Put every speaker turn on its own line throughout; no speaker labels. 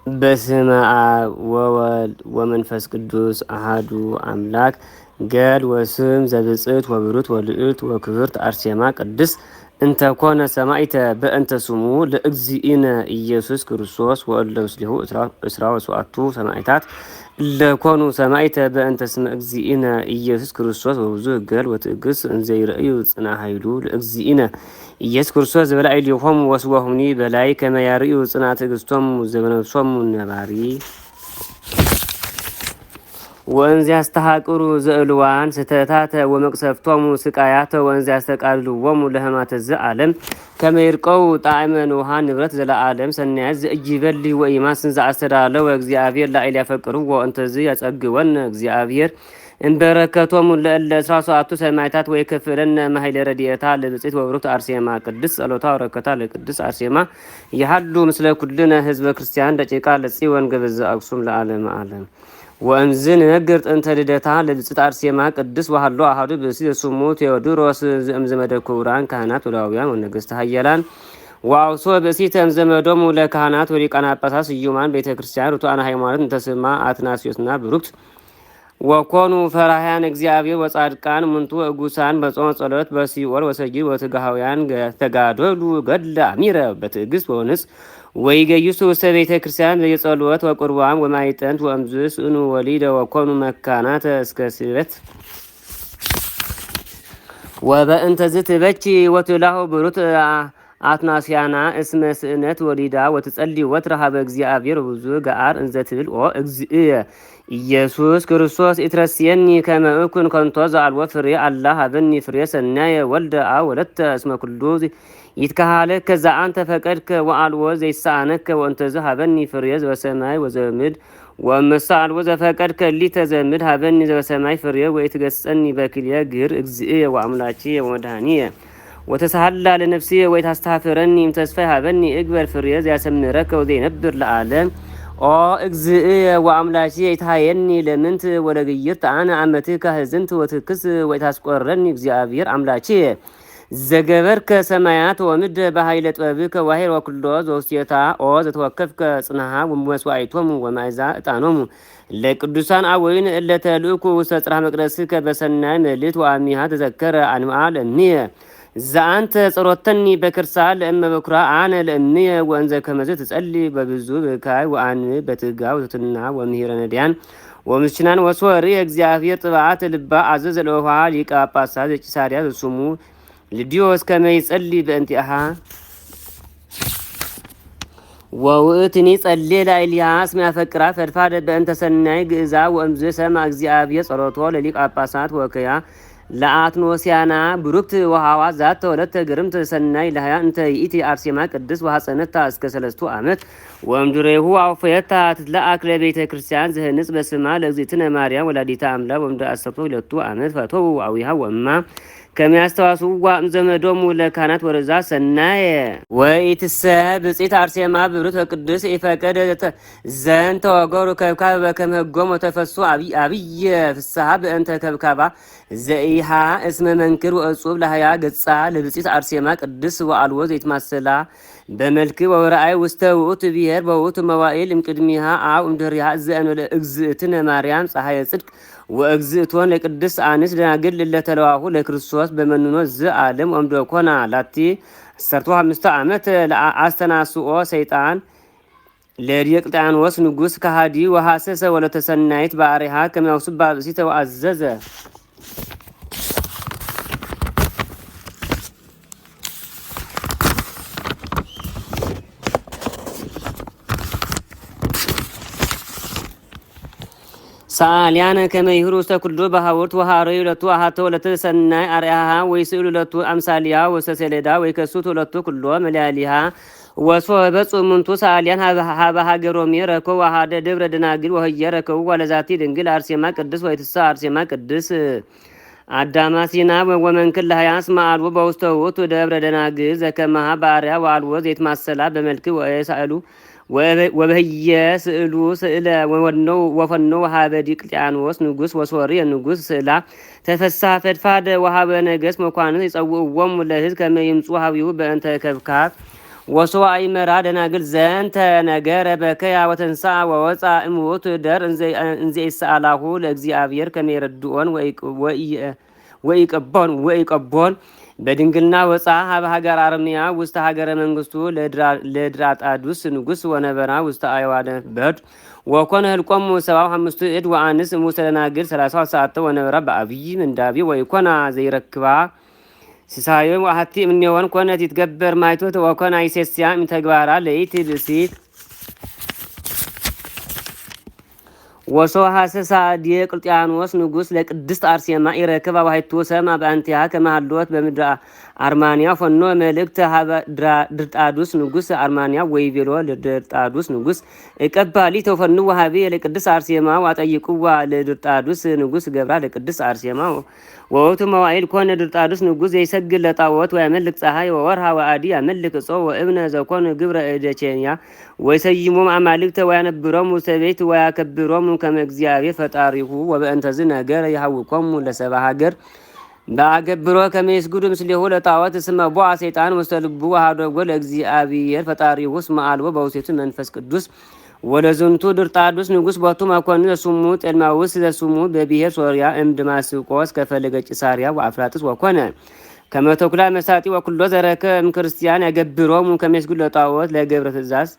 በስመ አብ ወወልድ ወመንፈስ ቅዱስ አሃዱ አምላክ። ገል ወስም ዘብፅት ወብሩት ወልዕልት ወክብርት አርሴማ ቅድስት እንተ ኮነ ሰማዕተ በእንተ ስሙ ለእግዚእነ ኢየሱስ ክርስቶስ ወእለ ምስሌሁ 27 ሰማዕታት እለ ኮኑ ሰማዕተ በእንተ ስመ እግዚእነ ኢየሱስ ክርስቶስ ወብዙሕ ገል ወትዕግስት እንዘ ይርእዩ ጽንዓ ኃይሉ ለእግዚእነ ኢየሱስ ክርስቶስ ዘበላዕሌሆሙ ወስዋሁኒ በላይ ከመ ያርእዩ ጽንዓ ትዕግስቶሙ ዘበነፍሶሙ ነባሪ። ወእንዘ ያስተሐቅሩ ዘእልዋን ስሕተታተ ወመቅሰፍቶሙ ስቃያተ ወእንዘ ያስተቃልልዎሙ ለሕማማተ ዘዓለም ከመ ይርቀው ጣዕመ ንውሃ ንብረት ዘለዓለም ሰናያት ዘኢይበሊ ወኢማስን ዘአስተዳለወ እግዚአብሔር ላዕለ ያፈቅርዎ። እንተዝ ያጸግወነ እግዚአብሔር እምበረከቶሙ ለእለ 27 ሰማዕታት ወይከፍለነ ማኃይለ ረድኤታ ለብፅዕት ወብሩክት አርሴማ ቅድስት። ጸሎታ ወበረከታ ለቅድስት አርሴማ የሃሉ ምስለ ኩልነ ህዝበ ክርስቲያን ደቂቃ ለጽዮን ገበዘ አክሱም ለዓለመ ዓለም። ወእምዝ ንነግር ጥንተ ልደታ ለብፅዕት አርሴማ ቅድስት። ወሃሎ አሐዱ ብእሲ ዘስሙ ቴዎድሮስ ዘእምዘመደ ክቡራን ካህናት ወሌዋውያን ወነገሥተ ኃያላን ወአውሶ ብእሲተ እምዘመዶሙ ለካህናት ወሊቃነ ጳጳሳት ስዩማን ቤተ ክርስቲያን ርቱዓነ ሃይማኖት እንተስማ አትናስዮስና ብሩክት። ወኮኑ ፈራህያን እግዚአብሔር ወጻድቃን ሙንቱ እጉሳን በጾመ ጸሎት በሲኦል ወሰጊድ ወትጋሃውያን ተጋደሉ ገድለ አሚረ በትዕግስት ወንጽ ወይገይሱ ውስተ ቤተ ክርስቲያን በየጸሎት ወቁርባን ወማይጠንት። ወእምዝ ስእኑ ወሊደ ወኮኑ መካናተ እስከ ስበት። ወበእንተ ዝትበቺ ወትላሁ ብሩት አትናስያና እስመ ስእነት ወሊዳ ወትጸሊ ወትረሃበ እግዚአብሔር ብዙ ገአር እንዘ ትብል: ኦ እግዚእየ ኢየሱስ ክርስቶስ፣ ኢትረስየኒ ከመ እኩን ከንቶ ዘአልቦ ፍሬ፣ አላ ሀበኒ ፍሬ ሰናየ ወልደ አብ ወለተ። እስመ ኩሉ ይትከሃለከ ዘአንተ ፈቀድከ ወአልቦ ዘይሰአነከ። ወእንተዝ ሀበኒ ፍሬ ዘበሰማይ ወዘምድ ወእመሰ አልቦ ዘፈቀድከ ሊተ ዘምድ ሀበኒ ዘበሰማይ ፍሬ። ወኢትገስጸኒ በክልኤ ግር እግዚእየ ወአምላኪየ ወመድኃኒየ፣ ወተሳሃላ ለነፍስየ ወኢታስተሃፍረኒ እምተስፋይ። ሀበኒ እግበር ፍሬ ዘያሰምረከ ወዘይነብር ለዓለም። ኦ እግዚእየ ወአምላኪየ፣ ኢትሃየኒ ለምንት ወለግይርት አነ አመትከ ህዝንት ወትክስ። ወኢታስቆረኒ እግዚአብሔር አምላኪየ ዘገበርከ ሰማያት ወምድረ በኃይለ ጥበብከ ዋሄር ወኩሎ ዘውስቴታ። ኦ ዘተወከፍከ ጽንሃ ወመስዋዕቶሙ ወማእዛ ዕጣኖሙ ለቅዱሳን አወይን እለ ተልእኩ ውስተ ጽርሐ መቅደስከ በሰናይ መልእት። ወአሚሃ ተዘከረ አንምአ ለእምየ ዘአንተ ጸሮተኒ በክርሳ ለእመ በኩራ አነ ለእምየ። ወእንዘ ከመዝ ትጸሊ በብዙ ብካይ ወአን በትጋ ወትትና ወምሂረ ነዳያን ወምስችናን። ወሶሪ እግዚአብሔር ጥብዓት ልባ አዘዘ ለውሃ ሊቀ ጳጳሳት ዘቂሳርያ ዘስሙ ልድዮስ ከመ ይጸሊ በእንቲአሃ። ወውእትኒ ጸልየ ላዕሌሃ እስመ ያፈቅራ ፈድፋደ በእንተ ሰናይ ግእዛ። ወእምዝ ሰምዐ እግዚአብሔር ጸሎቶ ለሊቀ ጳጳሳት ወከያ ለአትኖሲያና ብሩክት ወሃዋ ዛተ ወለተ ግርምት ሰናይ ለሃያ እንተ ይእቲ አርሴማ ቅድስት። ወሐፀነታ እስከ 3 ዓመት። ወእምድሬሁ አውፈየታ ትትለአክ ለቤተ ክርስቲያን ዝህንጽ በስማ ለእግዝእትነ ማርያም ወላዲተ አምላክ። ወእምድኅረ 12 ዓመት ፈተው አዊሃ ወእማ ከመ ያስተዋስዋ እምዘመዶሙ ለካህናት ወረዛ ሰናየ። ወኢትሰ ብፅዕት አርሴማ ብሩት ወቅዱስ ኢፈቀደ ዘንተ ወገሩ ከብካብ በከመ ሕጎሙ። ወተፈሱ አብየ ፍስሐ በእንተ ከብካባ ዘኢሃ እስመ መንክር ወእጹብ ለሃያ ገጻ ለብፅዕት አርሴማ ቅድስ ወአልቦ ዘይትማሰላ በመልክ ወረአይ ውስተ ውእቱ ብሔር በውእቱ መዋዕል እምቅድሚሃ አው እምድኅሪሃ ዘእንበለ እግዝእትነ ማርያም ፀሐየ ጽድቅ ወእግዝእቶን ለቅድስት አንስት ደናግል ለተለዋሁ ለክርስቶስ በመንኖ ዘዓለም። ወእምዶኮና ላቲ 15 ዓመት አስተናስኦ ሰይጣን ለዲዮቅልጥያኖስ ንጉሥ ከሃዲ ወሐሰሰ ወለተሰናይት ባሪሃ ከመ ያውስባ ብእሲተ ወአዘዘ። ሰአልያነ ከመ ይሁሩ ውስተ ኩሉ በሃውርት ወሃረዩ ለቱ አሃተ ወለተ ሰናይ አርአያሃ ወይስእሉ ለቱ አምሳሊያ ውስተ ሰሌዳ ወይከሱቱ ለቱ ኩሎ መላሊሃ። ወሶበ እሙንቱ ሰአልያን ሀበ ሀገሮሜ ረከቡ አሃደ ደብረ ደናግል ወህየ ረከቡ ወለዛቲ ድንግል አርሴማ ቅድስ። ወይትሳ አርሴማ ቅድስ አዳማሲና ወመንክል ለሃያ እስመ አልቦ በውስተ ውእቱ ደብረ ደናግል ዘከማሃ ባርያ ወአልቦ ዘይትማሰላ በመልክ። ወሳእሉ ወበህየ ስእሉ ስእለ ወፈነው ሀበ ዲቅልጥያኖስ ንጉስ። ወሶርየ ንጉስ ስእላ ተፈስሐ ፈድፋደ ወሀበ ነገስት መኳንንት ይጸውዕዎሙ ለህዝብ ከመ ይምጹ ሀቢሁ በእንተ ከብካብ። ወሶበ አእመራ ደናግል ዘንተ ነገረ በከያ ወተንሥአ ወወፅአ እምውእቱ ደብር እንዘ ይሰአላሁ ለእግዚአብሔር ከመ ይረድኦን ወኢቀቦን። በድንግልና ወፅአ ኀበ ሀገረ አርምያ ውስተ ሀገረ መንግስቱ ለድራጣዱስ ንጉስ ወነበራ ውስተ አዕዋደ በድ። ወኮነ ህልቆሙ 75 እድ ወአንስ እምውስተ ደናግል 39 ወነበራ በአብይ ምንዳቤ ወይኮና ዘይረክባ ሲሳዮ። ወአሐቲ እምኔሆን ኮነት ይትገበር ማይቶት ወኮና ይሴስያ እምተግባራ ለይእቲ ብእሲት። ወሶበ ኀሠሣ ዲዮቅልጥያኖስ ንጉስ ለቅድስት አርሴማ ኢረከባ ባሕቲቱ ሰምዐ በእንቲአሃ ከመ ሀለወት በምድረ አርማንያ ፈነወ መልእክተ ኀበ ድርጣዱስ ንጉስ አርማንያ ወይቤሎ ለድርጣዱስ ንጉስ ዕቀባ ሊተ ወፈንዋ ኀቤየ ለቅድስት አርሴማ። ወአጠይቅዋ ለድርጣዱስ ንጉስ ገብራ ለቅድስት አርሴማ። ወውእቱ መዋዕል ኮነ ድርጣዱስ ንጉስ ዘይሰግድ ለጣዖት ወያመልክ ፀሐይ ወወርሃ ወአዲ ያመልክ ዕፆ ወእብነ ዘኮኑ ግብረ እደ ኬንያ ወይሰይሞም አማልክተ ወያነብሮሙ ውስተ ቤት ወያከብሮሙ ከመ እግዚአብሔር ፈጣሪሁ። ወበእንተዝ ነገር ይሃውኮሙ ለሰብአ ሀገር በአገብሮ ከመ ይስግዱ ምስሌሁ ለጣዖት። እስመ ቦአ ሰይጣን ውስተ ልቡ ወኀደጎ ለእግዚአብሔር ፈጣሪሁ እስመ አልቦ በውስቴቱ መንፈስ ቅዱስ። ወለዝንቱ ድርጣዱስ ንጉስ ቦቱ መኮንን ዘስሙ ጤልማውስ ዘስሙ በብሔር ሶርያ እምድማስቆ እስከ ፈለገ ቂሳርያ ወአፍራጥስ ወኮነ ከመ ተኩላ መሳጢ ወኩሎ ዘረከ እምክርስቲያን ያገብሮሙ ከመ ይስግዱ ለጣዖት ለገብረ ትእዛዝ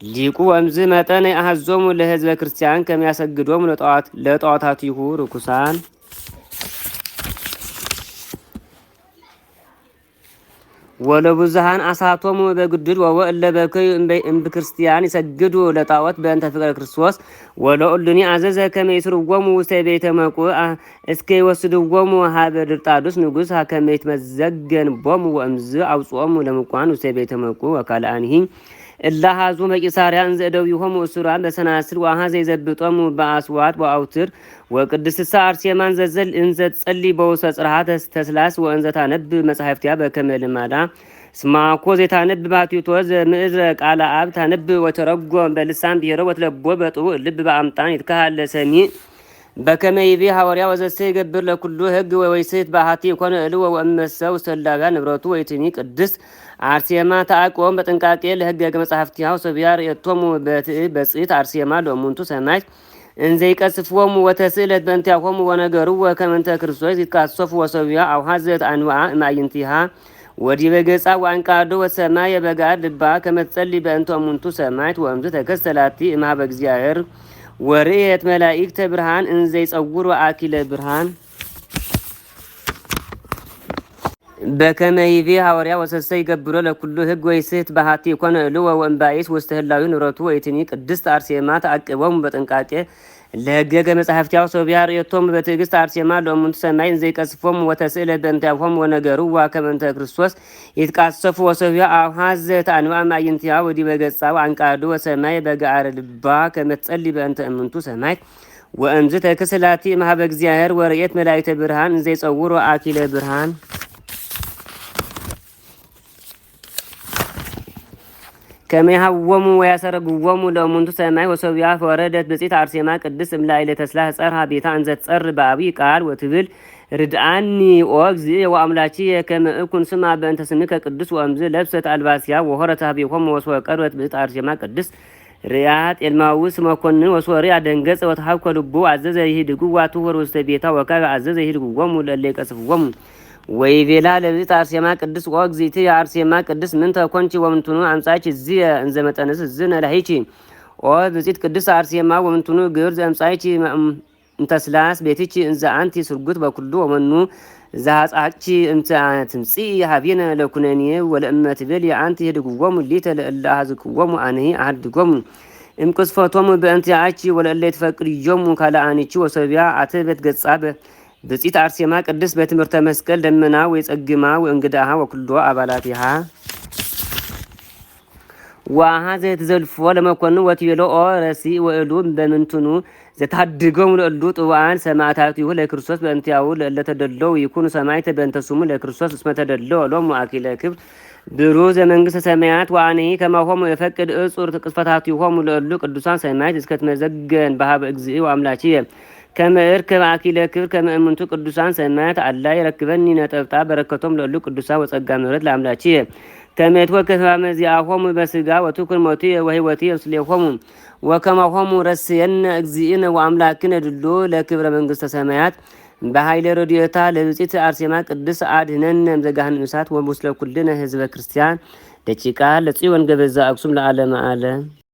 ሊቁ። ወእምዝ መጠን አሐዞሙ ለህዝበ ክርስቲያን ከመ ያሰግዶሙ ለጣዖታቲሁ ርኩሳን። ወለብዙሃን አሳቶሙ በግድድ ወወእለ በከዩ እምብክርስቲያን ይሰግዱ ለጣዖት በእንተ ፍቅረ ክርስቶስ። ወለኡሉኒ አዘዘ ከመ ይስርዎሙ ውስተ ቤተ መቁዕ እስከ ይወስድዎሙ ኀበ ድርጣዱስ ንጉስ ከመ ይትመዘገን ቦሙ። ወእምዝ አውጽኦሙ ለምቋን ውስተ ቤተ መቁዕ ወካልአንሂ እለ ኀዙ በቂሳርያ እንዘ እደዊሆሙ እሱራን በሰናስል ወአኀዘ ይዘብጦሙ በአስዋት ወአውትር። ወቅድስትሰ አርሴማ እንዘ ትጸልይ በውስተ ጽርሐ ተስላስ ወእንዘ ታነብብ መጻሕፍቲሃ በከመ ልማዳ እስመ አኮ ዘይታነብብ ባሕቲቶ ዘምእዝረ ቃለ አብ ታነብብ ወተረጎም በልሳን ብሔሮ ወትለቦ በጥቡዕ ልብ በአምጣን ይትከሃል ለሰሚዕ። በከመ ይቤ ሐዋርያ ወዘሰ ይገብር ለኩሉ ሕግ ወይስት ባሕቲ ኮነ እልወ ወእመሰ ውስተ ህላውያ ንብረቱ። ወይትኒ ቅድስት አርሴማ ተአቅቦም በጥንቃቄ ለሕገ መጻሕፍቲሃ ወሶቢያ ርእየቶሙ በጽዕት አርሴማ ለእሙንቱ ሰማዕት እንዘ ይቀስፍዎሙ ወተስእለት በእንቲአሆሙ ወነገርዎ ከመ እንተ ክርስቶስ ይትቃሰፉ። ወሶቢያ አውሐዘት አንብዓ እምአዕይንቲሃ ወዲበ ገጻ ወአንቃዶ ወሰማየ በገአድ ልባ ከመ ትጸልይ በእንተ እሙንቱ ሰማዕት። ወእምዝ ተከስተ ላቲ እምኀበ እግዚአብሔር ወርእየት መላእክተ ብርሃን እንዘ ይጸውሩ አኪለ ብርሃን። በከመ ይቤ ሐዋርያ ወሰሰ ይገብሮ ለኩሉ ሕግ ወይስት ባሕቲ ኮነ እልወ ወእምባኢስ ውስተ ህላዊ ንብረቱ። ወይትኒ ቅድስት አርሴማ ተአቅቦሙ በጥንቃቄ ለሕገገ መጻሕፍቲሃ ወሶቢያ ርእየቶሙ በትዕግስት አርሴማ ለእሙንቱ ሰማይ እንዘ ይቀስፎሙ ወተስእለት በእንቲአሆሙ ወነገርዋ ከመ እንተ ክርስቶስ ይትቃሰፉ። ወሶቢያ አውሐዘት አንብዓ እምአዕይንቲሃ ወዲበ ገጻ ወአንቃዶ ወሰማይ በገአረ ልባ ከመ ትጸልይ በእንተ እሙንቱ ሰማዕት። ወእምዝ ተክስላቲ እምኀበ እግዚአብሔር ወርእየት መላእክተ ብርሃን እንዘ ይጸውሩ አኪለ ብርሃን። ከመ ይሃወሙ ወያሰረግዎሙ ለእሙንቱ ሰማይ። ወሶቢያ ወረደት ብጽዕት አርሴማ ቅድስት እምላዕለ ተስላህ ጸርሃ ቤታ እንዘ ትጸርህ በአብይ ቃል ወትብል ርድአኒ ኦ እግዚእየ ወአምላኪየ ከመ እኩን ስምዐ በእንተ ስምከ ቅዱስ። ወእምዝ ለብሰት አልባሲሃ ወሆረት ኀቤሆሙ። ወሶበ ቀርበት ብጽዕት አርሴማ ቅድስት ርእያ ጤልማውስ መኮንን ወሶርያ ደንገጸ ወተሃውከ ልቡ አዘዘ ይህድግዋ ትሑር ውስተ ቤታ። ወካዕበ አዘዘ ይህድግዎሙ ለእለ ይቀስፍዎሙ። ወይቤላ ለብጽዕት አርሴማ ቅድስት ኦ እግዚእትየ አርሴማ ቅድስት ምንተ ኮንቺ ወምንትኑ አምጻእኪ ዝየ እንዘ መጠንስ ዝነ ላሂቺ? ኦ ብጽዕት ቅድስት አርሴማ ወምንትኑ ግብር ዘአምጻእኪ እንተስላስ ቤትቺ እንዘ አንቲ ስርጉት በኩሉ? ወመኑ ዘሐጽሐኪ እምትምጽኢ ኀቤነ ለኩነኔ? ወለእመ ትብል አንቲ ህድግዎሙ ሊተ ለእለ አኀዝክዎሙ ኣነሂ አኀድጎሙ እምቅጽፈቶሙ በእንቲአኪ ወለእለ ይትፈቅድዮሙ ካልአኒቺ። ወሶቢያ አትበት ገጻ ብጽዕት አርሴማ ቅድስት በትምህርተ መስቀል ደመና ወይጸግማ ወእንግዳሃ ወኩሎ አባላቲሃ። ወአኀዘ ትዘልፎ ለመኮንን ወትቤሎ ኦ ረሲእ ወእሉ በምንትኑ ዘታድጎሙ ለእሉ ጥቡአን ሰማዕታቲሁ ለክርስቶስ በእንቲአሁ ለእለ ተደለው ይኩኑ ሰማዕተ በእንተ ስሙ ለክርስቶስ እስመ ተደለወ ሎሙ አኪለ ክብር ብሩህ ዘመንግስተ ሰማያት። ወአነሂ ከማሆሙ እፈቅድ እጹር ቅጽፈታቲሆሙ ለእሉ ቅዱሳን ሰማዕት እስከ ትመዘገን በኀበ እግዚእ ወአምላኪየ ከመ እርከብ አኪለ ክብር ከመ እሙንቱ ቅዱሳን ሰማዕት አላ ይረክበኒ ነጠብጣብ በረከቶም ለእሉ ቅዱሳን ወጸጋ ምሕረት ለአምላኪየ። ከመ ይትወከፍ ሕማመ ዚአሆሙ በሥጋ ወትኩን ሞትየ ወሕይወትየ ምስሌሆሙ ወከማሆሙ ረስየነ እግዚእነ ወአምላክነ ድሉ ለክብረ መንግሥተ ሰማያት በኃይለ ረድኤታ ለብፅዕት አርሴማ ቅድስት አድኅነነ እምዘገሃነመ እሳት ወምስለ ኩልነ ህዝበ ክርስቲያን ደቂቃ ለጽዮን ገበዛ አክሱም ለዓለመ ዓለም።